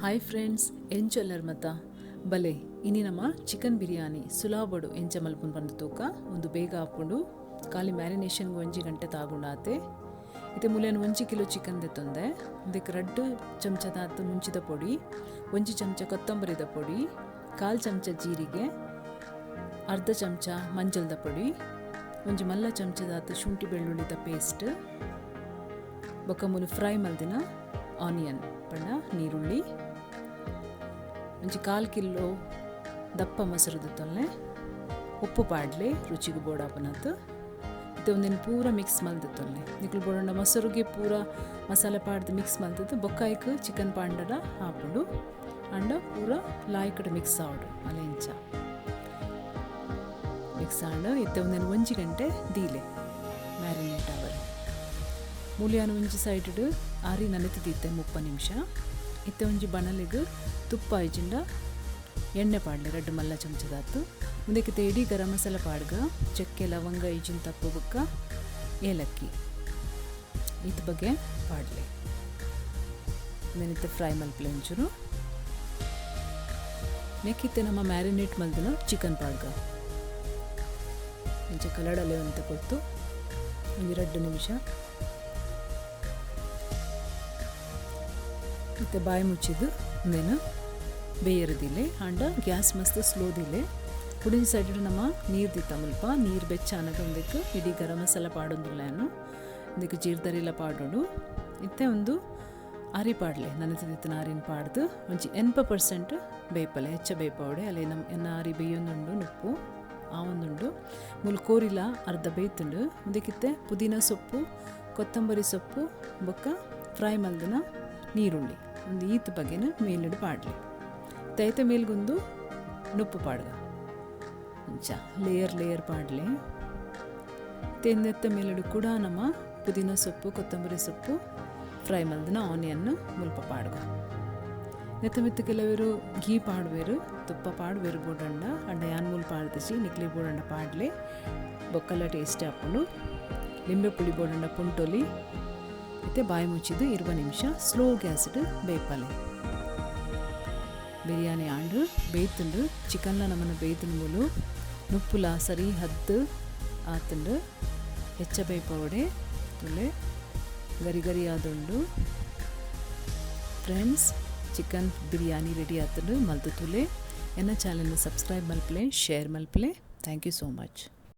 Hi friends, ಎಂಚೊಲ್ಲರ್ ಮತ? ಬಲೆ, ಇನಿ ನಮ್ಮ ಚಿಕನ್ ಬಿರಿಯಾನಿ ಸುಲಾಬಡು ಎಂಚ ಮಲ್ಪುನ್ ಪಂದ್ ತೂಕ. ಒಂದು ಬೇಗ ಆಪುಂಡು. ಖಾಲಿ ಮ್ಯಾರಿನೇಷನ್ಗೆ 1 ಗಂಟೆ ತಾಗುಂಡಾತೆ. ಇತ್ತೆ ಮುಲೆನ್ 1 ಕಿಲೋ ಚಿಕನ್ ದೆತ್ತೊಂದೆ. ಇದಕ್ಕೆ 2 ಚಮಚದಾತ್ ಮುಂಚಿದ ಪೊಡಿ, 1 ಚಮಚ ಕೊತ್ತಂಬರಿದ ಪೊಡಿ, ಕಾಲು ಚಮಚ ಜೀರಿಗೆ, ಅರ್ಧ ಚಮಚ ಮಂಜಲ್ದ ಪೊಡಿ, ಒಂಜಿ ಮಲ್ಲ ಚಮಚದಾತ್ ಶುಂಠಿ ಬೆಳ್ಳುಳ್ಳಿದ ಪೇಸ್ಟ್, ಬೊಕ್ಕ ಮೂಲು ಫ್ರೈ ಮಲ್ದಿನ ಆನಿಯನ್ ಪಂಡ ನೀರುಳ್ಳಿ, ಒಂಜಿ ಕಾಲು ಕಿಲೋ ದಪ್ಪ ಮೊಸರು ತೊಲ್ಲೆ, ಉಪ್ಪು ಪಾಡ್ಲೆ ರುಚಿಗೆ ಬೋಡಾಪನತ್. ಇತ್ತೆ ಒಂದೆನ್ ಪೂರ ಮಿಕ್ಸ್ ಮಲ್ದು ತೊಲ್ಲೆ. ನಿಕುಲು ಬೋಡಂಡ ಮೊಸರುಗೆ ಪೂರ ಮಸಾಲೆ ಪಾಡ್ದು ಮಿಕ್ಸ್ ಮಲ್ತದ್ದು ಬೊಕ್ಕಾಯ್ಕ್ ಚಿಕನ್ ಪಾಂಡಡ ಆಪುಂಡು. ಅಂಡ ಪೂರ ಲಾಯ್ಕಡ್ ಮಿಕ್ಸ್ ಆವಡು. ಅಲೆ ಇಂಚ ಮಿಕ್ಸ್ ಆಂಡ್ ಇತ್ತೆ ಒಂದೆನ್ 1 ಗಂಟೆ ದೀಲೆ ಮ್ಯಾರಿನೇಟ್ ಆವರೆ. ಮೂಲಿಯಾನ ಒಂಜಿ ಸೈಡ್ ಆರಿ ನನೆತಿದ್ದಿತ್ತೆ 30 ನಿಮಿಷ. ಇತ್ತೆ ಒಂಜಿ ಬಣಲೆಗ್ ತುಪ್ಪ ಇಜ್ಜಿಂಡ ಎಣ್ಣೆ ಪಾಡ್ಲೆ 2 ಮಲ್ಲ ಚಮಚದಾತು. ಮುಂದಕ್ಕೆ ಇಡೀ ಗರಂ ಮಸಾಲ ಪಾಡ್ಗ. ಚಕ್ಕೆ, ಲವಂಗ, ಇಜಿನ್ ತಪ್ಪು ಬುಕ್ಕ ಏಲಕ್ಕಿ ಈತ್ ಬಗ್ಗೆ ಪಾಡ್ಲೆ. ನೆನಿತ್ತೆ ಫ್ರೈ ಮಲ್ಪಲೆ ಒಂಚೂರು. ನೆಕ್ಕಿತ್ತೆ ನಮ್ಮ ಮ್ಯಾರಿನೇಟ್ ಮಲ್ದಿನ ಚಿಕನ್ ಪಾಡ್ಗ. ಇಂಚ ಕಲಡಲೆ ಅಂತ ಕೊಟ್ಟು ಒಂಜಿ 2 ನಿಮಿಷ. ಮತ್ತು ಬಾಯಿ ಮುಚ್ಚಿದ್ದು ಒಂದೇನು ಬೇಯರದಿಲ್ಲೆ. ಆಂಡ ಗ್ಯಾಸ್ ಮಸ್ತ್ ಸ್ಲೋ ದಿಲೆ. ಕುಡಿನ ಸೈಡ್ ನಮ್ಮ ನೀರು ದಿತ್ತ. ಮುಲ್ಪ ನೀರು ಬೆಚ್ಚ ಆನಗ ಒಂದಕ್ಕೆ ಇಡೀ ಗರಂ ಮಸಾಲ ಪಾಡೊಂದುಲ್ಲ ನಾನು. ಇದಕ್ಕೆ ಜೀರ್ದರಿಲ್ಲ ಪಾಡೋಡು. ಇತ್ತೆ ಒಂದು ಅರಿ ಪಾಡ್ಲೆ. ನನ್ನ ಆರಿನ ಪಾಡ್ದು ಒಂಜಿ 80% ಬೇಪಲೆ, ಹೆಚ್ಚ ಬೇಪವಡೆ. ಅಲ್ಲಿ ನಮ್ಮ ಎನ್ನ ಆರಿ ಬೇಯೊಂದುಂಡು, ನುಪ್ಪು ಆವೊಂದುಂಡು. ಮುಲ್ ಕೋರಿಲ ಅರ್ಧ ಬೇಯ್ತುಂಡು. ಒಂದಕ್ಕಿತ್ತೆ ಪುದೀನ ಸೊಪ್ಪು, ಕೊತ್ತಂಬರಿ ಸೊಪ್ಪು ಬೊಕ್ಕ ಫ್ರೈ ಮಲ್ದಿನ ನೀರುಳ್ಳಿ ಒಂದು ಈತ್ ಬಗೆನ ಮೇಲಿಡು ಪಾಡ್ಲಿ. ತೈತ ಮೇಲ್ಗೊಂದು ನುಪ್ಪು ಪಾಡ್ಗ. ಇಂಚ ಲೇಯರ್ ಲೇಯರ್ ಪಾಡ್ಲೆ. ತೆಂದೆತ್ತ ಮೇಲಿಡು ಕೂಡ ನಮ್ಮ ಪುದೀನ ಸೊಪ್ಪು, ಕೊತ್ತಂಬರಿ ಸೊಪ್ಪು, ಫ್ರೈ ಮಲ್ದಿನ ಆನಿಯನ್ ಮುಲ್ಪ ಪಾಡ್ಗ. ನೆತ್ತ ಮಿತ್ತು ಕೆಲವರು ಘೀ ಪಾಡ್ವೇರು, ತುಪ್ಪ ಪಾಡ್ವೇರು ಬೋಡಂಡ. ಅಂಡ ಯಾನ್ ಮೂಲು ಪಾಡ್ದಿಜಿ. ನಿಕ್ಲಿ ಬೋಡಂಡ ಪಾಡ್ಲೆ, ಬೊಕ್ಕಲ ಟೇಸ್ಟ್ ಆಪುಂಡು. ಲಿಂಬೆ ಪುಳಿ ಬೋಡಂಡ ಪುಂಟೊಲಿ. ಇತ್ತೆ ಬಾಯಿ ಮುಚ್ಚಿದ್ದು 20 ನಿಮಿಷ ಸ್ಲೋ ಗ್ಯಾಸ್ಡ್ ಬೇಪಲೆ. ಬಿರಿಯಾನಿ ಆಂಡು, ಬೇಯ್ತುಂಡು. ಚಿಕನ್ಲ ನಮ್ಮನ್ನು ಬೇಯ್ತುಂಡು. ಮೂಲು ನುಪ್ಪುಲ ಸರಿ ಹದ್ದು ಆತುಂಡು. ಹೆಚ್ಚ ಬೇಪವಡೆ. ತುಲೆ ಗರಿ ಗರಿ ಆದುಂಡು. ಫ್ರೆಂಡ್ಸ್, ಚಿಕನ್ ಬಿರಿಯಾನಿ ರೆಡಿ ಆತುಂಡು. ಮಲ್ತು ತುಲೆ. ಎನ್ನ ಚಾನಲ್ನ ಸಬ್ಸ್ಕ್ರೈಬ್ ಮಲ್ಪಲೆ, ಶೇರ್ ಮಲ್ಪಲೆ. Thank you so much.